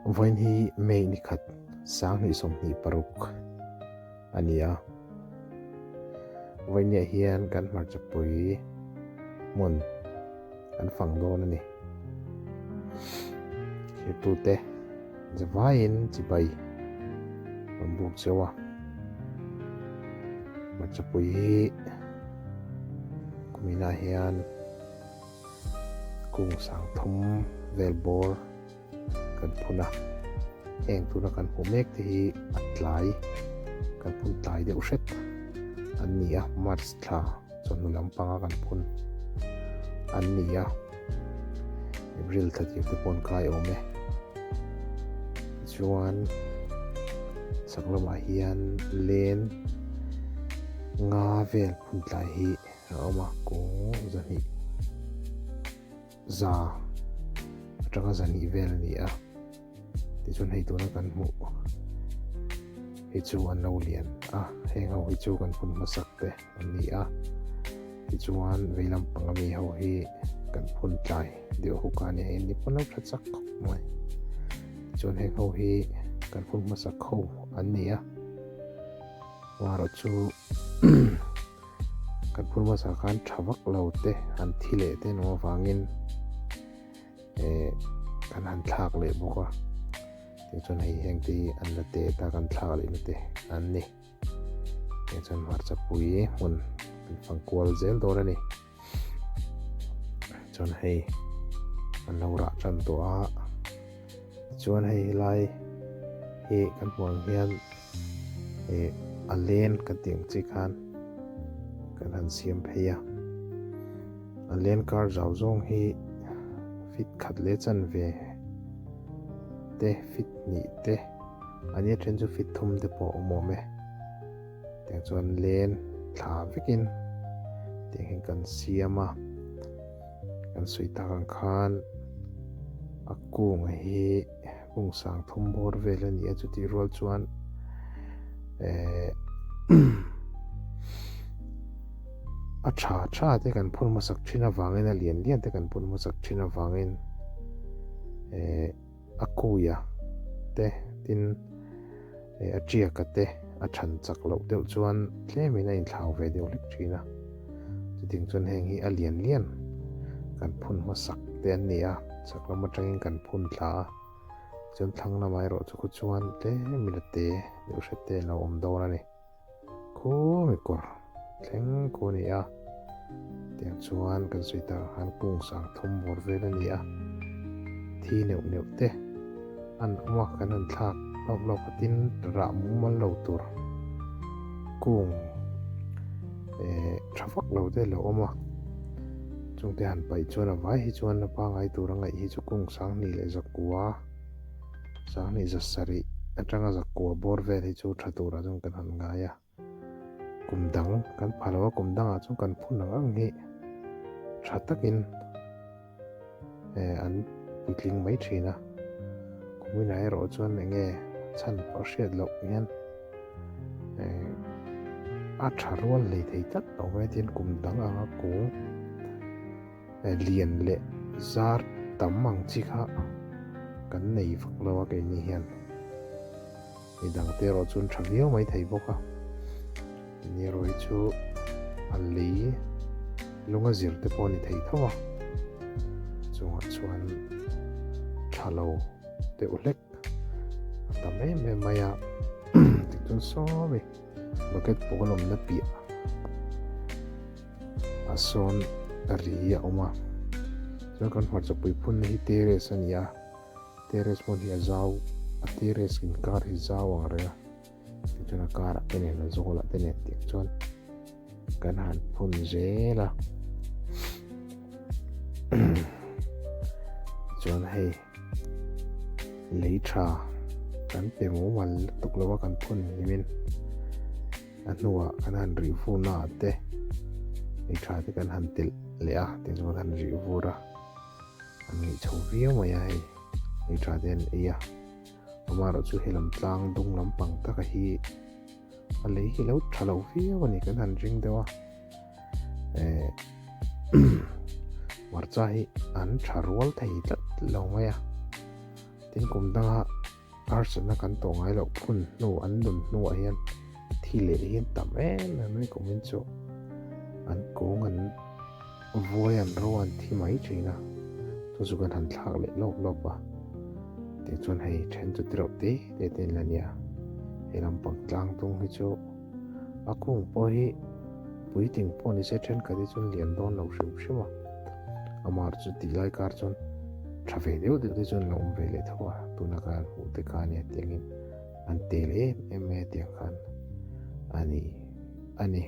Vawiin hi May ni khat 2026 a ni a. Vawiinniah hian kan hmarchapui hmun kan fang dawn a ni. Thirtute zavaiin chibai rawn buk cheu a. Hmarchapui hi kuminah hian kung 3000 vel bawr kan phun a, heng tuna kan hmuh mek te hi a tlai kan phun tlai deuh hret an ni a, March thla chawhnu lampanga kan phun an ni a, April thla tir te pawh an kai awm e. Tichuan chhak lamah hian len nga vel phun tlai hi a awm a, kung 200. Za atanga 200 vel a ni a, tichuan hei tuna kan hmuh hi chu an lo lian a, heng ho hi chu kan phun hmasak te an ni a, tichuan vei lampang ami ho hi kan phun tlai deuh huk a ni, hei an ni pawn lo tha chak khawp mai, tichuan heng ho hi kan phun hmasak ho an ni a, amaherawh chu. Kan phur hmasa khan tha vak lo te han thi leh te nawm avangin eh kan han thlak leh bawk a tichuan hei heng te hi an la te ta kan thlak leh na te an ni tichuan hmarcha pui hmun kan fang kual zel dawn a ni chuan hei an lo rah tan tawh a chuan hei helai hi kan hmuh ang hian eh a len kan tih ang chi khan kan han siam phei a a len kar zau zawng hi fit khat leh chanve te fit hnih te a nia then chu fit thum te pawh a awm awm e. Tiang chuan len thla vekin tiang hian kan siam a, kan sawi tak ang khan a kung hi kung 3000 bawr vel a ni a, chutih rual chuan eh a tha tha te kan phun hmasak thin avangin a lian lian te kan phun hmasak thin avangin eh. A kuia te tin a tiaka te a than chak loh deuh chuan tlemin a inthlau ve deuh hlek thin a, chutiang chuan heng hi a lian lian kan phun hmasak te an ni a, chhak lam atangin kan phun thla a, chuan thlang lamah erawh chu khaw chuan tlemin a te deuh hret te an lo awm dawn a ni. Khumi kawr thleng khu a ni a, tiang chuan kan sawi takah khan kung 3000 bawr vel a ni a, thi neuh neuh te an awm a, kan han thlak lawk lawk a tin rah mumal lo tur kung eh tha vak lo te a lo awm a, chungte han paih chuan a vai hi chuan a pangai tur a ngaih hi chu kung 2900. 2700 atanga 900 bawr vel hi chu tha turah chuan kan han ngai a, kum dang kan pha lo a, kum dangah chuan kan phun ang ang hi tha takin eh an puitling mai thin a, kuminah erawh chuan eng nge chhan pawh hriat loh hian eh a tha rual hlei thei tlat lo mai a tin kum dang anga kung. Lian leh zar tam ang chi kha kan nei vak lo a keini hian midang te erawh chuan tha viau mai thei bawk a keini erawh hi chu a lei lunga zir te pawh a ni thei tho a chungah chuan tha lo deuh hlek a tam em em mai a tichuan sawmi bucket pawl awmna piah. A sawn ri a awm a chuan kan hmarchapui phunna hi terrace a ni a terrace hmun hi a zau a terrace inkar hi zau ang reng a tichuan a karah te nen a zawlah te nen tih chuan kan han phun zel a chuan hei lei tha kan pe mumal lutuk lo a kan phun hlimin. A hnuah kan han rih vur na ah te ei tha te kan han telh leh a tin chuan kan han rih vur a an ngaih chho viau mai a hei ei tha te an ei a amaherawh chu helam tlang dung lampang taka hi a lei hi lo tha lo viau a ni kan han ring deuh a eh hmarcha hi an tha rual thei tlat lo mai a. Tin kum danga harsatna kan tawh ngai loh phun hnu an nun hnuah hian thi leh hi an tam em em mai kumin chu an kung an vuai an ro an thi mai thin a, chu chu kan han thlak leh lawp lawp a, tichuan hei then chu tirauh te te te an la nia, he lampang tlang tung hi chu a kung pawh hi puitling pawh ni se thenkhat hi chuan lian dawn lo hrim hrim a, amah chu tih lai kar chuan tha ve deuh deuh te chuan lo awm ve leh tho a, tuna kan hmuh te kha ania tiangin an tel em em mai a tiang khan a ni a ni.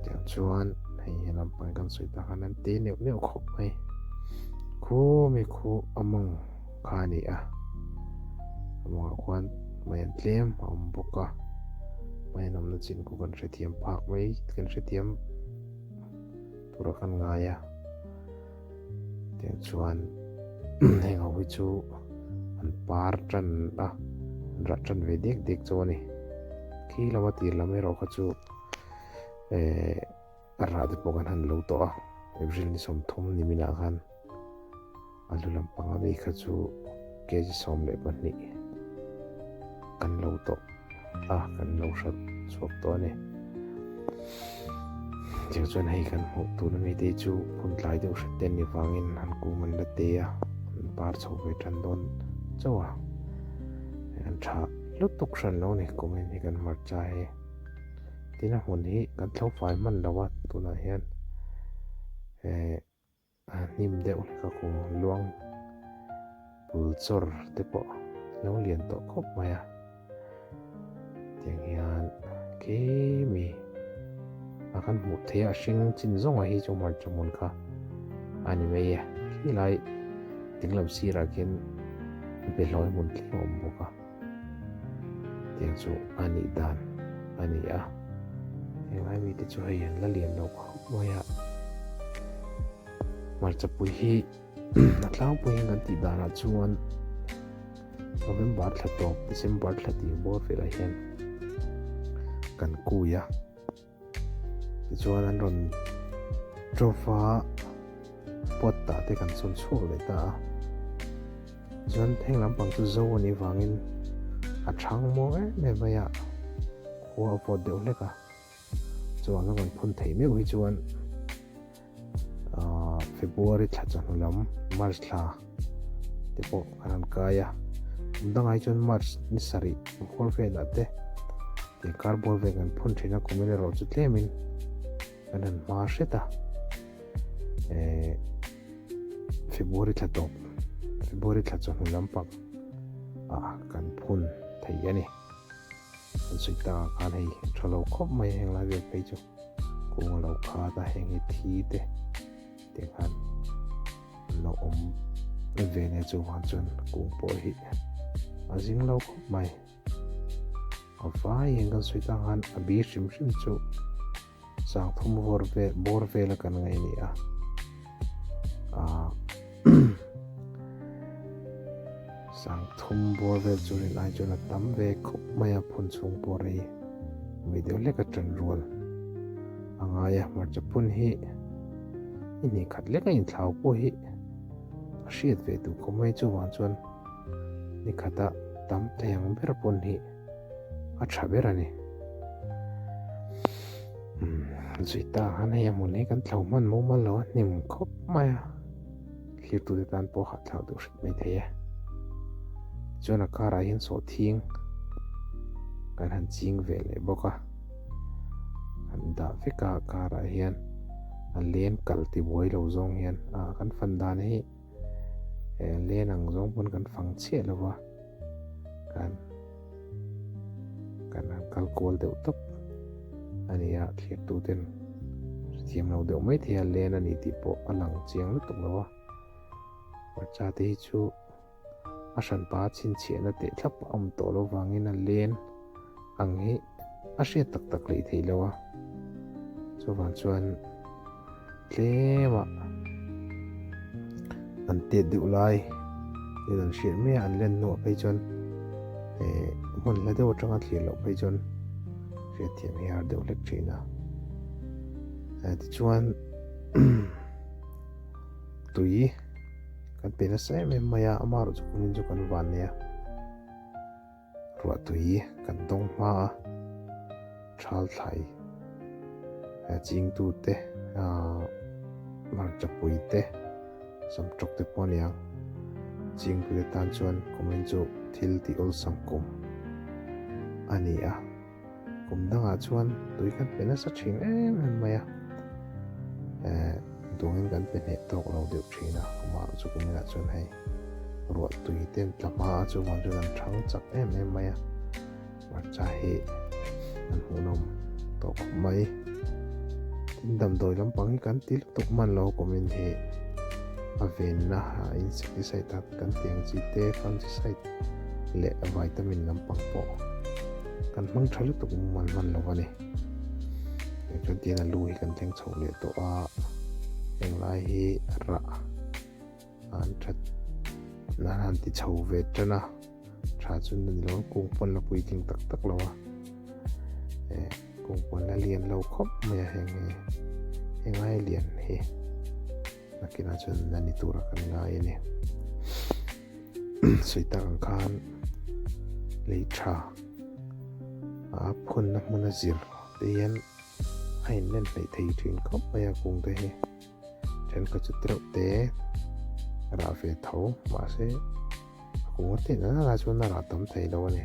Tiang chuan hei he lampang kan sawi tak khan an te neuh neuh khawp mai. Khu mi khu a mawng kha a ni a, a mawngah khuan mei an tlem a awm bawk a, mei an awmna chin khu kan hrethiam phak mai kan hrethiam tura kan ngai a. Tiang chuan heng ho hi chu an par tan a, an rah tan ve dek dek chu a ni. Khi lama tir lam erawh kha chu eh a rah te pawh kan han lo tawh a, April ni 30 ni minah khan a lu lampang a mi kha chu kg 12 kan lo tawh a, kan lo hralh chhuak tawh a ni. Tiang chuan hei kan hmuh tuna mite hi chu phun tlai deuh hret te an ni vangin an kung an la te a, an par chho ve tan dawn chauh a, an tha lutuk hran lo a ni kumin hi kan hmarcha hi. Tin a hmun hi kan thlo fai hman lo a tunah hian eh a hnim deuh hlek a kung luang bul chawr te pawh lo lian tawh khawp mai a tiang hian khi mi a kan hmuh theih a hring chin zawng a hi chu hmarcha hmun kha a ni mai e khi lai dinglam sirah khian behlawi hmun tlem a awm bawk a. Tiang chu a nih dan a ni a, henglai mite chu hei an la lian lo khawp mai a, hmarchapui hi a tlangpui hian kan tih danah chuan November thla tawp December thla tir bawr velah hian kan kui a. Tichuan an rawn tawfa pot tah te kan sawn chhuak leh ta a. Chuan heng lampang chu zo a nih vangin a thang maw em em mai a, khua a vawt deuh hlek a. Chuvang chuan kan phun thei meuh hi chuan ahh February thla chawhnu lam March thla te pawh an han kai a kum dangah hi chuan March ni sarih bawr velah te tiang kar bawr vel kan phun thin a kum erawh chu tlemin kan han hma hret a eh February thla tawp February thla chawhnu lampang ah kan phun thei a ni kan sawi takah khan hei tha lo khawp mai heng lai vel phei chu. Kung a lo khat a heng hi thi te te khan an lo awm ve nia chuvang chuan kung pawh hi a zing lo khawp mai a vai hian kan sawi tak khan a bi hrim hrim chu 30 bawr vel bawr vela kan ngaih a ni a ah 30 bawr vel chu rin ai chuan a tam ve khawp mai a phun chhung pawh rei mi deuh hlek a tan rual a ngai a hmarcha phun hi i hnih khat lek a inthlau pawh hi a hriat ve duh khawp mai chuvang chuan ni khata tam thei ang ber pawn hi a tha ber a ni. Zui ta khan hei a hmun hi kan thlo hman mumal lo a hnim khawp mai a thlirtute tan pawh hahthlak duh hret mai thei e. Chuan a karah hian sawhthing kan han ching ve leh bawk a han dah vek a karah hian a len kal ti buai lo zawng hian ah kan fan dan hi eh len ang zawng pawn kan fang chiah lo va kan kan han kal kual deuh tawp a ni a thlir ten hrethiam lo deuh mai thei a len a ni tih pawh a lang chiang lutuk lo a hmarcha te hi chu a hranpa chhinchhiahna teh thlap a awm tawh lo vangin a len ang hi a hriat tak tak leh theih lo a chuvang chuan tlema an tet deuh lai in an hriat mai a an len hnuah phei chuan eh hmun hla deuh atanga thlir loh phei chuan hriatthiam hi a har deuh hlek thin a tichuan tui. Kan pe nasa em em mai a, amaherawh chu kumin chu kan van nei a, ruahtui kan dawng hma a, thal thlai chingtu te hmarchapui te samtawk te pawh a ni ang, chingtu te tan chuan kumin chu thil tih awlsam kum a ni a. Kum dangah chuan tui kan pe nasa thin em em mai a, eh duangin kan pe hneh tawk lo deuh thin a, kumah chu kuminah chuan hei ruah tui te an tla hma a chuvang chuan an thang chak em em mai a, hmarcha hi an hmuhnawm tawh khawp mai. Tin damdawi lampang hi kan ti lutuk hman lo kumin hi a venna insecticide a kan tih ang chi te fungicide leh vitamin lampang pawh kan hmang tha lutuk man hman lo a ni. Chuan tihian a lu hi kan thleng chho leh tawh a, henglai hi rah an that nan han ti chho ve tan a, tha chu ni lo kung pawn la puitling tak tak lo a, eh kung pawn la lian lo khawp mai a heng hi henglai lian hi. Nakinah chuan a ni tura kan ngai a ni. Sawi tak ang khan lei tha a phunna hmuna zir te hian a inlen hleih thei thin khawp mai a kung te hi. Thenkhat chu tereuh te rah ve tho mahse a kung a teh nana lai chuan a rah tam thei lo a ni.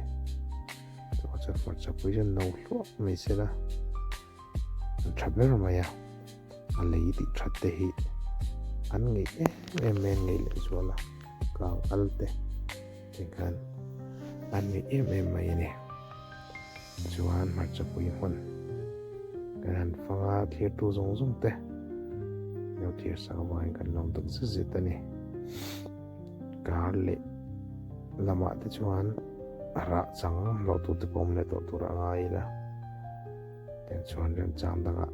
Chuvang chuan hmarcha pui chuan no hluah mai sela. An tha ber mai a, a lei tih that te hi an ngeih em em mai an ngeih leh zual a, kang al te tiang khan an ngeih em em mai a ni. Chuan hmarchapui hmun kan han fang a, thirtu zawng zawng te lo thir sak avangin kan lawm tak zet zet a ni. Kar leh lamah te chuan rah chang hlawh tur te pawh awm leh tawh tur a ngai ila. Tiang chuan remchang dangah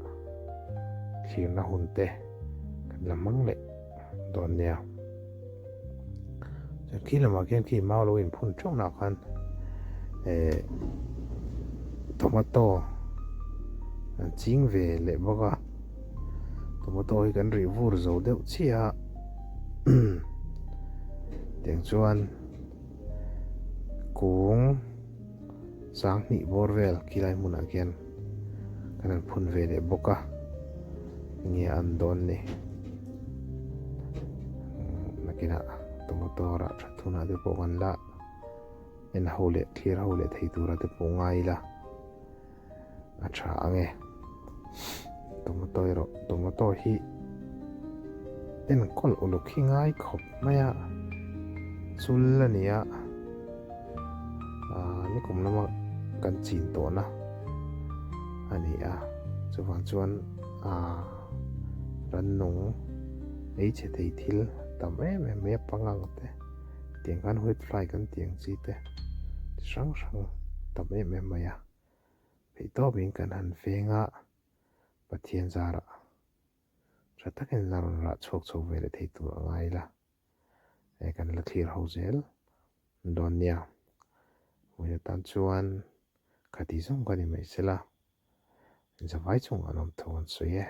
thlirna hun te kan la hmang leh dawn nia. Chuan khi lamah khian khi mau lo inphun theuh nah khan eh tomato an ching ve leh bawk a, tomato hi kan rih vur zo deuh chiah a tiang chuan kung. Sanghnih bawr vel khilai hmunah khian kan han phun ve leh bawk a, enge an dawn ni? Nakinah tomato rah that hunah te pawh kan la en ho leh thlir ho leh thei tura te pawh ngai ila a tha ang e. Tomato erawh tomato hi enkawl uluk hi ngai khawp mai a, chul a ni a. Aaa nikum lama kan chin tawhna a ni a chuvang chuan aaa rannung ei chhe thei thil tam em em mai a pangang te tiang khan white fly kan tih ang chi te chi hrang hrang tam em em mai a theihtawpin kan han veng a Pathian zarah tha takin la rawn rah chhuak chho ve leh thei tur a ngai ila. Hei kan la thlir ho zel dawn nia. Hmuina tan chuan khati zawng ka ni mai sela, zavai chungah an awm tho an sawi e.